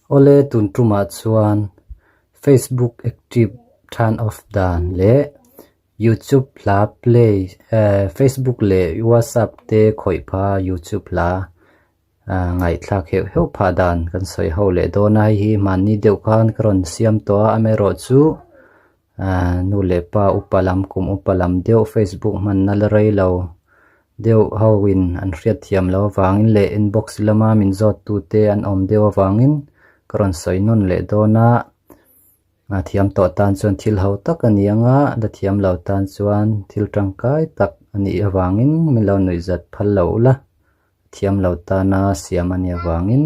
Awle tun tumah chuan Facebook active turn off dan leh YouTube hla play eh Facebook leh WhatsApp te khawih pha YouTube hla ah ngaihthlak heuh heuh phah dan kan sawi ho leh dawn a hei hi mahni deuh khan ka rawn siam tawh a amaherawhchu ah nu leh pa upa lam kum upa lam deuh Facebook hmanna la rei lo deuh ho in an hriat thiam loh avangin leh inbox lama min zawt tu te an awm deuh avangin ka rawn sawi nawn leh dawn a a thiam tawh tan chuan thil ho tak a ni ang a la thiam lo tan chuan thil tangkai tak a nih avangin min lo nuih zat phal lo ula thiam lo tana siam a nih avangin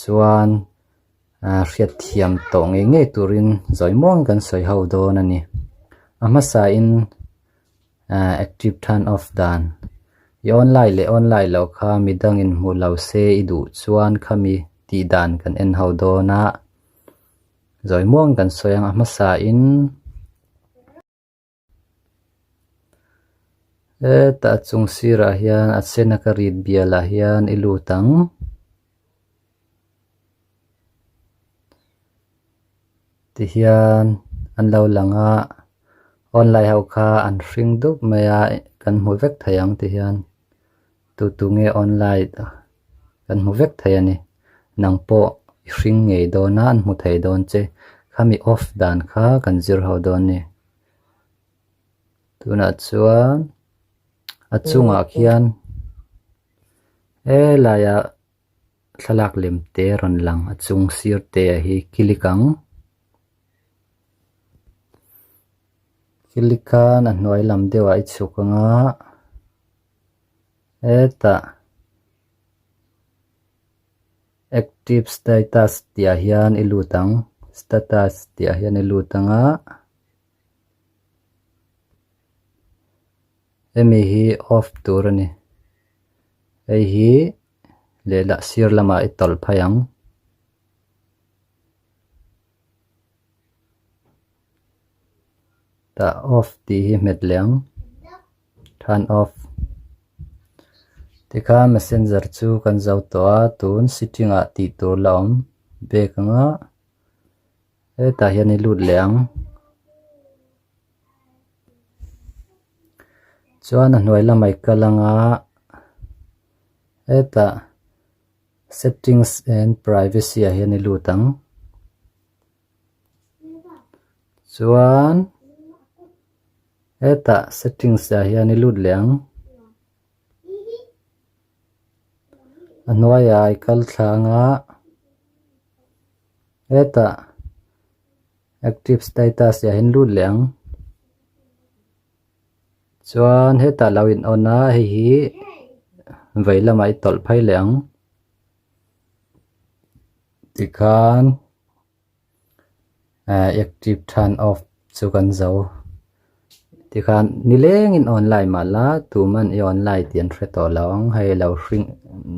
chuan ah hriat thiam tawh ngei ngei turin zawi muang kan sawi ho dawn a ni a hmasa in ah active turn off dan i online leh online loh kha midangin hmuh lo se i duh chuan khami tih dan kan en ho dawn a zawi muang kan sawi ang a hmasa in. Hetah chung sirah hian a sena ka rit bialah hian i lut ang. Tihian an lo lang a, online ho kha an hring dup mai a kan hmu vek thei ang tihian tu tu nge online kan hmu vek thei a ni. Nang pawh i hring ngei dawn a an hmu thei dawn che khami off dan kha kan zir ho dawn a ni. Tunah chuan a chungah khian helaiah thlalak lem te a rawn lang a chung sir te ah hi click ang. Click khan a hnuai lam deuh ah i chhuk ang a hetah active status tih ah hian i lut ang status tih ah hian i lut ang a. Hemi hi off tur a ni hei hi lehlah sir lamah i tawlh phei ang. Tah off tih hi hmet leh ang turn off tikhan messenger chu kan zo tawh a tun sitting ah tih tur la awm bag anga hetah hian i lut leh ang. Chuan a hnuai lamah i kal anga hetah settings and privacy ah hian i lut ang. Chuan hetah settings ah hian i lut leh ang. A hnuaiah i kal thla anga hetah active status ah hian lut leh ang. Chuan hetah lo in on a hei hi vei lamah i tawlh phei leh ang. Tikhan eh active turn off chu kan zo. Tikhan nilengin online mah la tuman i online tih an hre tawh lo ang hei lo hring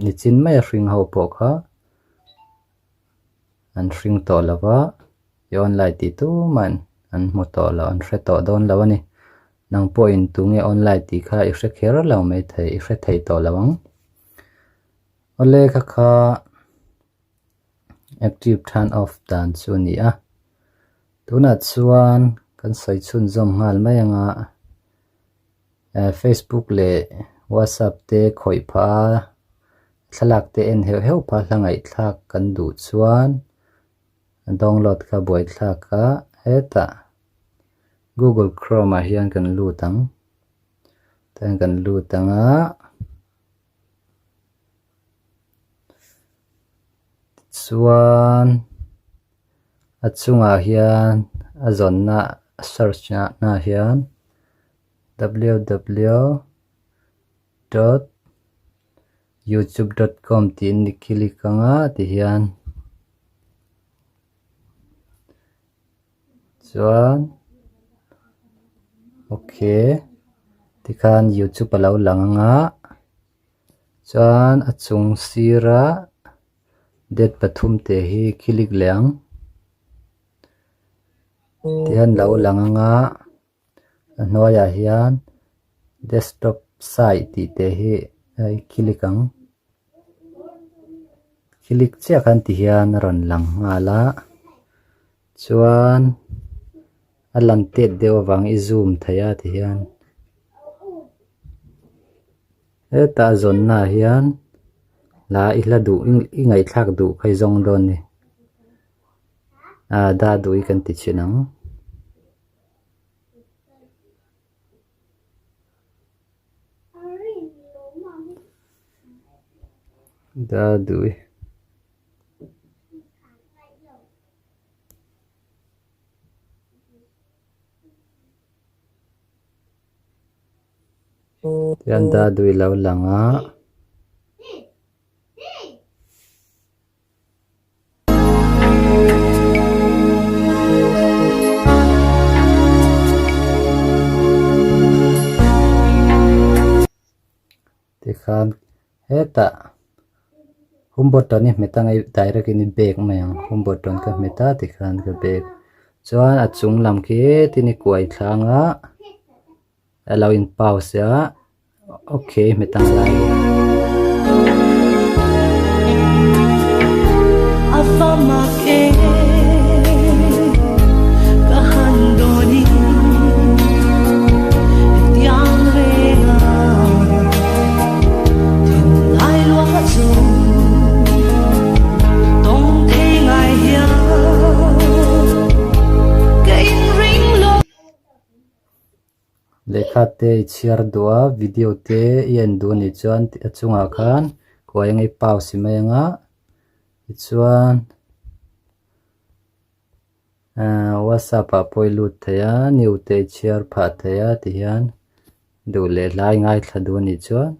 nichin maia hring ho pawh kha an hring tawh lo va i online tih tuman an hmu tawh lo an hre tawh dawn lo a ni. Nang pawhin tunge online tih kha i hre kher lo maithei i hre thei tawh lo ang. Awle kha kha active turn off dan chu a ni a. Tunah chuan kan sawi chhunzawm nghal mai ang a, eh Facebook leh WhatsApp te khawih phah a, thlalak te en heuh heuh phah hla ngaihthlak kan duh chuan download kha buaithlak a hetah Google Chrome ah hian kan lut ang. Tihian kan lut ang a. Tichuan a chungah hian a zawnna search na hian ww dot youtube dot com tiin i click ang a tihian chuan okay tikhan youtube a lo lang ang a. Chuan a chung sira date pathum te hi click leh ang. Tihian lo lang ang a, a hnuaiah hian desktop site tih te hi a i click ang. Click chiah khan ti hian a rawn lang nghal a chuan a lan tet deuh avang i zoom thei a ti hian hetah a zawn naah hian hla i hla duh i ngaihthlak duh kha i zawng dawn a ni ah dah duh hi kan ti chhin ang. Dadui. Tihian dadui lo lang a. Tikhan hetah home button hi hmet anga direct in i back mai ang home button ka hmet a tikhan ka back chuan a chung lam khi hetin i kuai thlang a a lo in pause a okay hmet ang lai Lehkha te i chhiar duh a video te i en duh a nih chuan a chungah khan kuai anga i pause mai anga tichuan ahh whatsapp ah pawh i lut thei a new te i chhiar phah thei a tihian duh leh hlai ngaithla duh a nih chuan.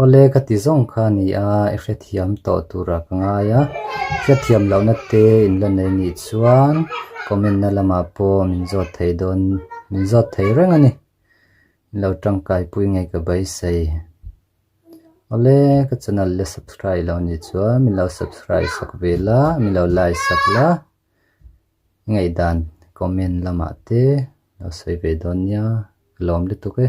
Awle ka ti zawng kha a ni a, i hrethiam tawh turah ka ngai a, hrethiam lohna te in la nei nih chuan comment na lamah pawh min zawt thei dawn min zawt thei reng a ni, in lo tangkai pui ngei ka beisei. Awle ka channel la subscribe lo nih chuan min lo subscribe sak ve la, min lo like sak la, i ngaihdan comment lamah te lo sawi ve dawn nia, ka lawm lutuk e.